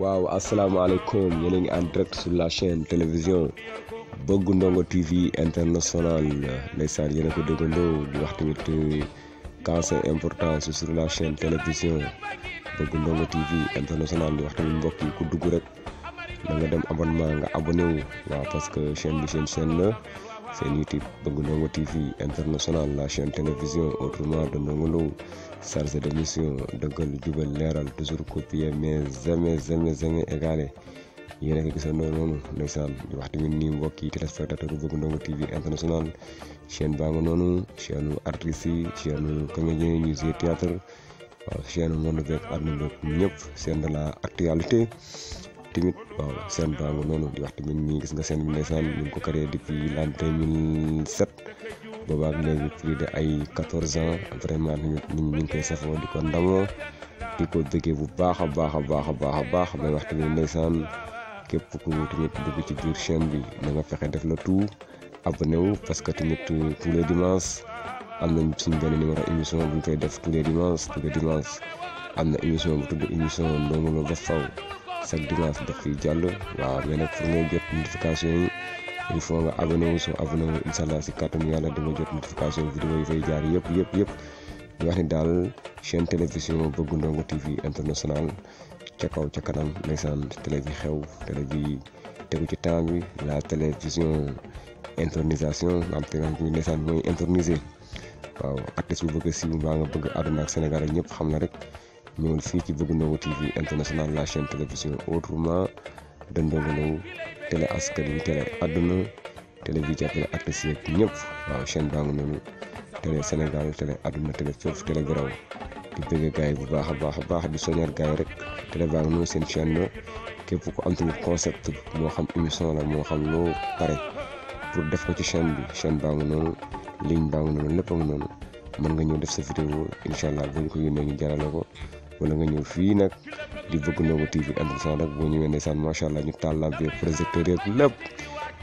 waaw asalaamaaleykum yéen a ngi en direct sur la chaîne télévision Bëgg Ndongo TV international ndeysaan yéen a ko déggandoo di wax tamit quand c'est important sur la chaîne télévision Bëgg Ndongo TV international di wax tamit mbokk yi ku dugg rek da nga dem abonnement nga abonné wu waaw parce que chaîne bi seen chaîne la seen YouTube Bëgg Ndongo TV international la chaîne télévision autrement de Ndongo Lo chargé de mission dëggal jubal leeral toujours copier mais jamais égalé yéen a ko gisandoo noonu ndeysaan di wax tamit nii mbokk yi téléspectateur Bëgg Ndongo TV international chaîne baa nga noonu chaîne artistes yi chaîne comédien yi ñuy jouer théâtre waaw chaîne monde beeg àdduna beeg ñëpp chaîne de la actualité tamit waaw chaîne baa nga noonu di wax tamit nii gis nga chaîne bi ndeysaan ñu ngi ko créé depuis l'an 2007 boobaak léegi plus de ay 14 ans vraiment tamit nit ñi ñu ngi koy safoo di ko ndamoo di ko bëggee bu baax a baax may wax tamit ndeysaan képp ku tamit dugg ci biir chaîne bi na nga fexe def la tout abonné wu parce que tamit tous les dimanches am nañ suñ benn numéro émission bu ñu koy def tous les dimanches am na émission bu tudd émission Ndongo Lo ba faw chaque dimanche daf fiy jàll waaw mais nag pour ngay jot notification yi il faut nga abonné wu soo abonné wu incha allah si kàttanu yàlla di nga jot notification vidéo yi fay jaar yëpp di wax ni daal chaîne télévision Bëgg Ndongo TV international ca kaw ca kanam ndeysaan télé bi xew télé bi tegu ci temps bi la télévision intronisation am te nga ndeysaan mooy introniser waaw artiste bu bëgg a siiw mbaa nga bëgg àdduna ak Sénégal ak ñëpp xam na rek ñëwal fii ci Bëgg Ndongo TV international la chaîne télévision autrement de Ndongo Lo télé askan wi télé àdduna télé bi jàppale artistes yeeg ñëpp waaw chaîne baa nga noonu télé Sénégal télé àdduna télé fépp télé garaw di bëgg gars yi bu baax a baax di soññal gars yi rek télé baa nga noonu seen chaîne la képp ku am tamit concept moo xam émission la moo xam loo pare pour def ko ci chaîne baa nga noonu ligne baa nga noonu lépp a nga noonu mën nga ñëw def sa vidéo incha allah boo ñu ko yónnee ñu jarale ko wala nga ñëw fii nag di Bëgg Ndongo TV international rek boo ñëwee ndeysaan macha allah ñu taal lampe projecteur yeeg lépp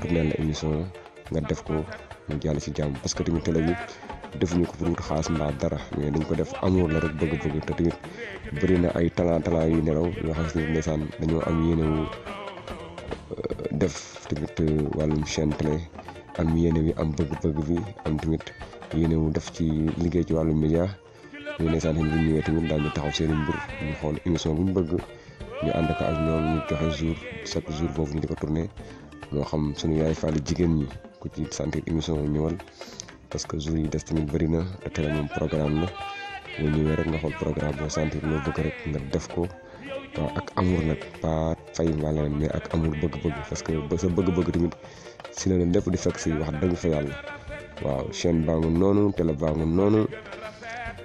tourné la émission nga def ko mu jàll ci jàmm parce que tamit télé bi defuñu ko pour wut xaas mbaa dara mais dañ ko def amour la rek bëgg-bëgg te tamit bëri na ay talent yu nelaw yoo xam ne ndeysaan dañoo am yéene wu def tamit wàllum chaîne télé am yéene bi am bëgg-bëgg bi am tamit yéene wu def ci liggéey ci wàllum média ñu ndeysaan bu ñu ñëwee tamit daal ñu taxaw seen mbir ñu xool émission bu ñu bëgg ñu ànd ko ak ñoom ñu joxe jour chaque jour boobu ñu di ko tourné moo xam suñu yaay faali jigéen ñi ku ci sentir émission ñëwal parce que jour yi des tamit bëri na te télé moom programme la boo ñëwee rek nga xool programme boo sentir loo bëgg rek nga def ko waaw ak amour nag pas fay wala mais ak amour bëgg-bëgg parce que sa bëgg-bëgg tamit si la leen lépp di fekk si wax dëgg fa yàlla waaw chaîne baa nga noonu télé baa nga noonu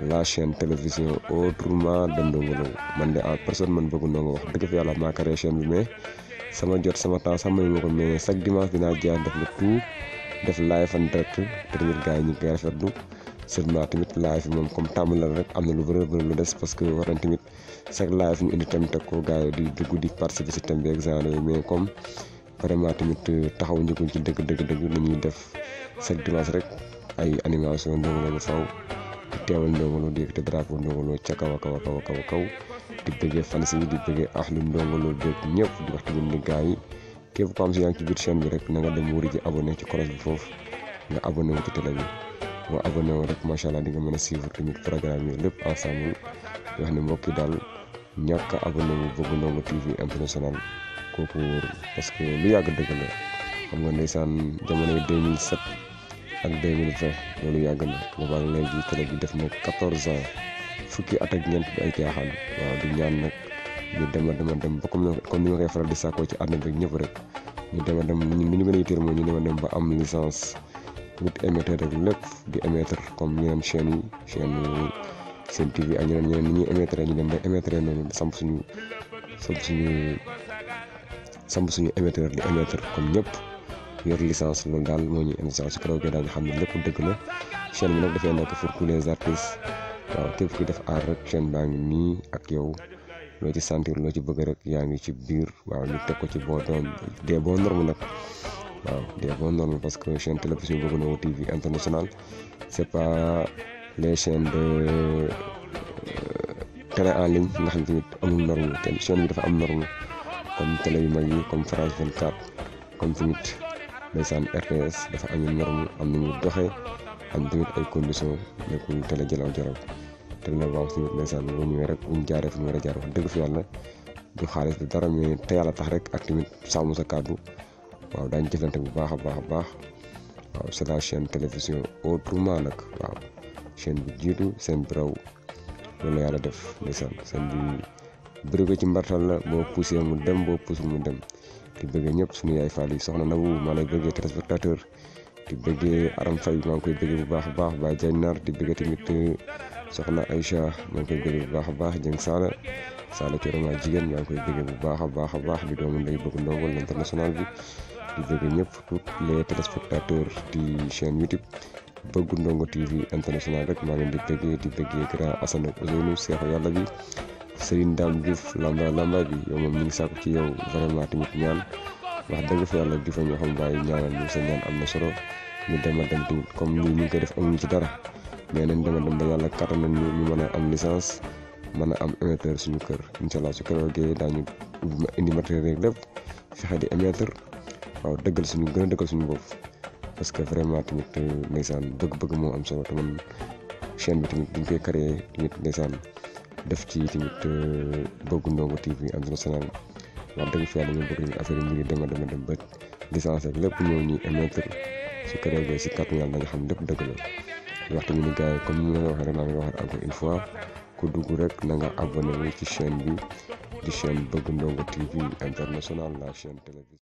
la chaîne télévision autrement de Ndongo Lo man de en personne man Bëgg Ndongo wax dëgg fa yàlla maa créé chaîne bi mais sama jot sama temps sax mayu ma ko mais chaque dimanche dinaa jaar def le tout def live en direct te tamit gars yi ñu ngi koy rafetlu seulement tamit live yi moom comme tàmm la rek am na lu bëri lu des parce que war nañ tamit chaque live ñu indi thème teg ko gars yi di dugg di participer si thème bi exemple mais comme vraiment tamit taxaw njëkkuñ ci dëgg nañuy def chaque dimanche rek ay animation Ndongo Lo ba faw di teewal Ndongo Lo di yëkkati drapeau Ndongo Lo ca kaw di bëggee fans yi di bëggee ahlu Ndongo Lo beeg ñëpp di wax tamit ni gars yi képp ko am si yaa ngi ci biir chaîne bi rek na nga dem wuri ji abonné ci cloche bi foofu nga abonné wu ci télé bi boo abonné wu rek macha allah di nga mën a suivre tamit programme yi lépp ensemble di wax ne mbokk yi daal ñàkk a abonné wu Bëgg Ndongo TV international kooku wóorul parce que lu yàgg dëgg la xam nga ndeysaan jamonoy 2007 ak 2020 loolu yàgg na boobaa léegi télé bi def na 14 ans fukki at ak ñeent bi ay caaxaan waaw di ñaan nag ñu dem ba comme ni ma koy faral di sàkkoo ci àdduna bi ñëpp rek ñu dem li ñu gën a yitteel mooy ñu dem ba am licence wut émetteur rek lépp di émettre comme ñeneen chaîne Sen TV ak ñeneen ni ñuy émettre ñu dem ba émettre noonu samp suñu émetteur di émettre comme ñëpp yor licence loolu daal moo ñuy émission si kaw gi daal nga xam ne lépp dëgg la chaîne bi nag dafay nekk pour tous les artistes waaw képp ki def aar rek chaîne baa ngi nii ak yow loo ci sentir loo ci bëgg rek yaa ngi ci biir waaw ñu teg ko ci des bons normes nag waaw des bons normes parce que chaîne télévision Bëgg Ndongo TV international c'est pas les chaînes de télé en ligne nga xam ne tamit amul norme te chaîne bi dafa am norme comme télé yu mag yi comme France 24 comme tamit ndeysaan RTS dafa am norme am nañu doxee am tamit ay conditions nekkul télé jalaw télé la boo xam tamit ndeysaan boo ñëwee rek buñ jaaree fi ñu war a jaar wax dëgg fi yàlla du xaalis du dara mais te yàlla tax rek ak tamit sàmm sa kàddu waaw daañu jëflante bu baax a baax waaw c'est la chaîne télévision autrement nag waaw chaîne bu jiitu seen bi raw loolu la yàlla def ndeysaan seen bi bëri ko ci mbartal la boo poussé mu dem boo poussé mu dem di bëggee ñëpp suñu yaay Fall yi soxna Nabou maa lay bëggee téléspectateur di bëggee Aram Faye maa ngi koy bëggee bu baax a baax Baye Diagne Nar di bëggee tamit soxna Aïcha maa ngi koy bëggee bu baax a baax Dieng Sala Thioroma jigéen maa ngi koy bëggee bu baax a baax di doomu ndey bëgg ndongol l'international bi di bëggee ñëpp tous les téléspectateurs di chaîne YouTube Bëgg Ndongo TV international rek maa ngi leen di bëggee grand Assane ak Ousseynou Seexu yàlla bi Serigne Dame Diouf lamba bi yow moom ñu ngi sàkku ci yow vraiment tamit ñaan wax dëgg fa yàlla di fa ñoo xam bàyyi ñaanal ñu sa ñaan am na solo ñu dem tamit comme ni ñu koy def amuñu ci dara mais nañ dem ba yàlla kattan nañ ñu mën a am licence mën a am émetteur suñu kër incha allah su keroogee daañu indi matériel rek lépp fexe di émettre waaw gën a dëggal suñu bopp parce que vraiment tamit ndeysaan bëgg-bëgg moo am solo te man chaîne bi tamit duñ koy créé tamit ndeysaan def ci tamit Bëgg Ndongo TV international wax dëgg fi yàlla ñu bëgg tamit affaire yi ñu ngi dem ba licence ak lépp ñëw ñuy émettre su keroogee si kàttan yàlla dañu xam lépp dëgg la di wax tamit ni gars yi comme ni nga waxee rek maa ngi waxaat encore une fois ku dugg rek na nga abonné wu ci chaîne bi di chaîne Bëgg Ndongo TV international la chaîne télévision